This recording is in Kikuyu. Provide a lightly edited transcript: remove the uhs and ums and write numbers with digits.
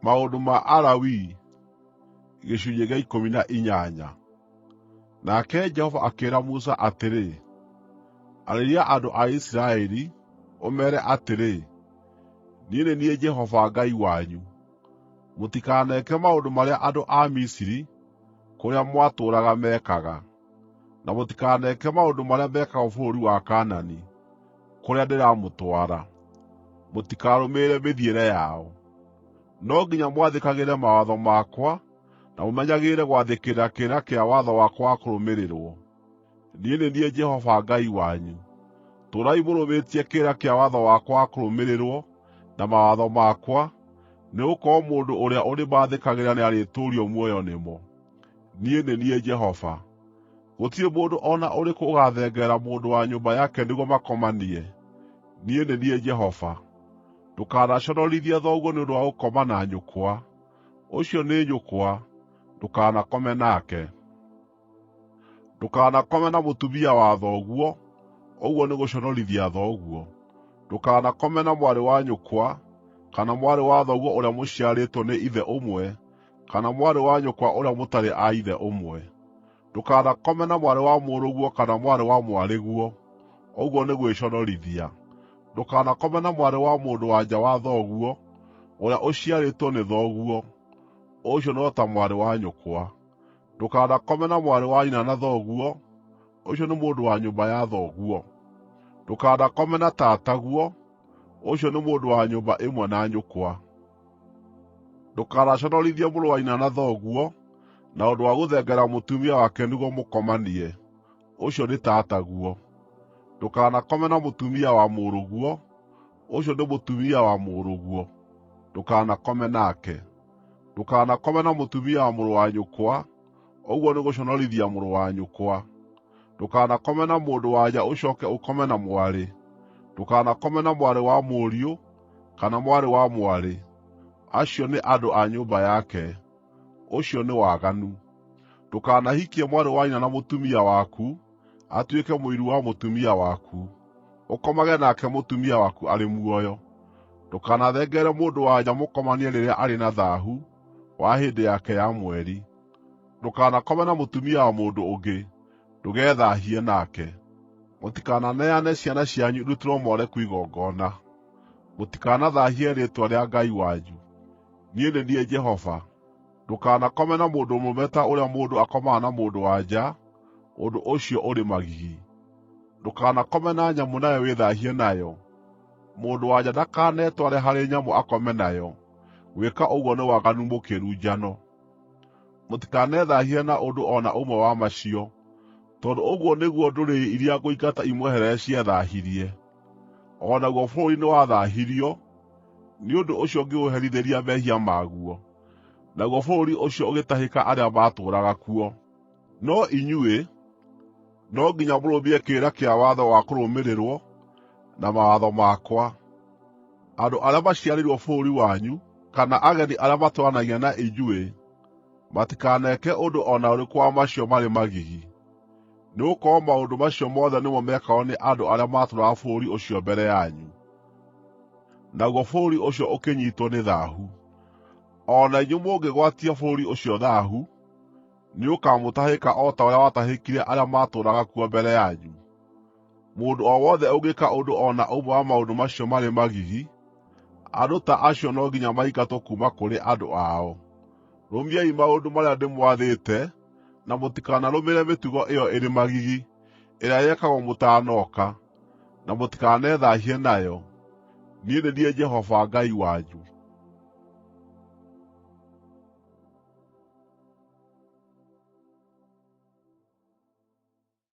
Maũndũ ma Alawii gĩcunjĩ gĩa 18. Nake Jehova akĩĩra Musa atĩrĩ, “Arĩria andũ a Isiraeli, ũmeere atĩrĩ, ‘Niĩ nĩ niĩ Jehova Ngai wanyu. Mũtikaneke maũndũ marĩa andũ a Misiri, kũrĩa mwatũũraga meekaga, na mũtikaneke maũndũ marĩa mekagwo bũrũri wa Kaanani, kũrĩa ndĩramũtwara. Mũtikarũmĩrĩre mĩthiĩre yao. No nginya mwathĩkagĩre mawatho makwa na mũmenyagĩrĩre gwathĩkĩra kĩrĩra kĩa watho wakwa wa kũrũmĩrĩrwo. Niĩ nĩ niĩ Jehova Ngai wanyu. Tũũrai mũrũmĩtie kĩrĩra kĩa watho wakwa wa kũrũmĩrĩrwo na mawatho makwa, nĩgũkorwo mũndũ ũrĩa ũrĩmathĩkagĩra nĩarĩtũũrio muoyo nĩmo. Niĩ nĩ niĩ Jehova. Gũtirĩ mũndũ o na ũrĩkũ ũgaathengerera mũndũ wa nyũmba yake nĩguo makomanie. Niĩ nĩ niĩ Jehova. Ndũkanaconorithie thoguo nĩ ũndũ wa gũkoma na nyũkwa. Ũcio nĩ nyũkwa; ndũkanakome nake. Ndũkanakome na mũtumia wa thoguo, ũguo nĩ gũconorithia thoguo. Ndũkanakome na mwarĩ wa nyũkwa, kana mwarĩ wa thoguo ũrĩa mũciarĩtwo nĩ ithe ũmwe, kana mwarĩ wa nyũkwa ũrĩa mũtarĩ a ithe ũmwe. Ndũkanakome na mwarĩ wa mũrũguo kana mwarĩ wa mwarĩguo, ũguo nĩ gwĩconorithia. Ndũkanakome na mwarĩ wa mũndũ-wa-nja wa thoguo, ũrĩa ũciarĩtwo nĩ thoguo; ũcio no ta mwarĩ wa nyũkwa. Ndũkanakome na mwarĩ wa nyina na thoguo; ũcio nĩ mũndũ wa nyũmba ya thoguo. Ndũkanakome na tataguo; ũcio nĩ mũndũ wa nyũmba ĩmwe na nyũkwa. Ndũkanaconorithie mũrũ wa nyina na thoguo na ũndũ wa gũthengerera mũtumia wake nĩguo mũkomanie; ũcio nĩ tataguo. Ndũkanakome na mũtumia wa mũrũguo; ũcio nĩ mũtumia wa mũrũguo. Ndũkanakome nake. Ndũkanakome na mũtumia wa mũrũ wa nyũkwa; ũguo nĩ gũconorithia mũrũ wa nyũkwa. Ndũkanakome na mũndũ-wa-nja ũcooke ũkome na mwarĩ. Ndũkanakome na mwarĩ wa mũriũ kana mwarĩ wa mwarĩ; acio nĩ andũ a nyũmba yake. Ũcio nĩ waganu. Ndũkanahikie mwarĩ wa nyina na mũtumia waku atuĩke mũiru wa mũtumia waku, ũkomage nake mũtumia waku arĩ muoyo. Ndũkanathengerere mũndũ-wa-nja mũkomanie rĩrĩa arĩ na thaahu wa hĩndĩ yake ya mweri. Ndũkanakome na mũtumia wa mũndũ ũngĩ, ndũgethaahie nake. Mũtikananeane ciana cianyu irutĩrwo Moleku igongona. Mũtikanathaahie rĩĩtwa rĩa Ngai wanyu. Niĩ nĩ niĩ Jehova. Ndũkanakome na mũndũ mũrũme ta ũrĩa mũndũ akomaga na mũndũ-wa-nja; ũndũ ũcio ũrĩ magigi. Ndũkanakome na nyamũ nawe wĩthaahie nayo. Mũndũ-wa-nja ndakanetware harĩ nyamũ akome nayo; gwĩka ũguo nĩ waganu mũkĩru njano. Mũtikanethaahie na ũndũ o na ũmwe wa macio, tondũ ũguo nĩguo ndũrĩrĩ iria ngũingata imweherere ciethaahirie. O naguo bũrũri nĩwathaahirio, nĩ ũndũ ũcio ngĩũherithĩria mehia maguo, naguo bũrũri ũcio ũgĩtahĩka arĩa maatũũraga kuo. No inyuĩ, no nginya mũrũmie kĩrĩra kĩa watho wa kũrũmĩrĩrwo, na mawatho makwa. Andũ arĩa maciarĩirwo bũrũri wanyu, kana ageni arĩa matũũranagia na inyuĩ, matikaneke ũndũ o na ũrĩkũ wa macio marĩ magigi, nĩgũkorwo maũndũ macio mothe nĩmo mekagwo nĩ andũ arĩa maatũũraga bũrũri ũcio mbere yanyu, naguo bũrũri ũcio ũkĩnyiitwo nĩ thaahu. O na inyuĩ mũngĩgwatia bũrũri ũcio thaahu, nĩũkamũtahĩka o ta ũrĩa watahĩkire arĩa maatũũraga kuo mbere yanyu. Mũndũ o wothe ũngĩka ũndũ o na ũmwe wa maũndũ macio marĩ magigi, andũ ta acio no nginya maingatwo kuuma kũrĩ andũ ao. Rũmiai maũndũ marĩa ndĩmwathĩte na mũtikanarũmĩrĩre mĩtugo ĩyo ĩrĩ magigi ĩrĩa yekagwo mũtanoka, na mũtikanethaahie nayo. Niĩ nĩ niĩ Jehova Ngai wanyu.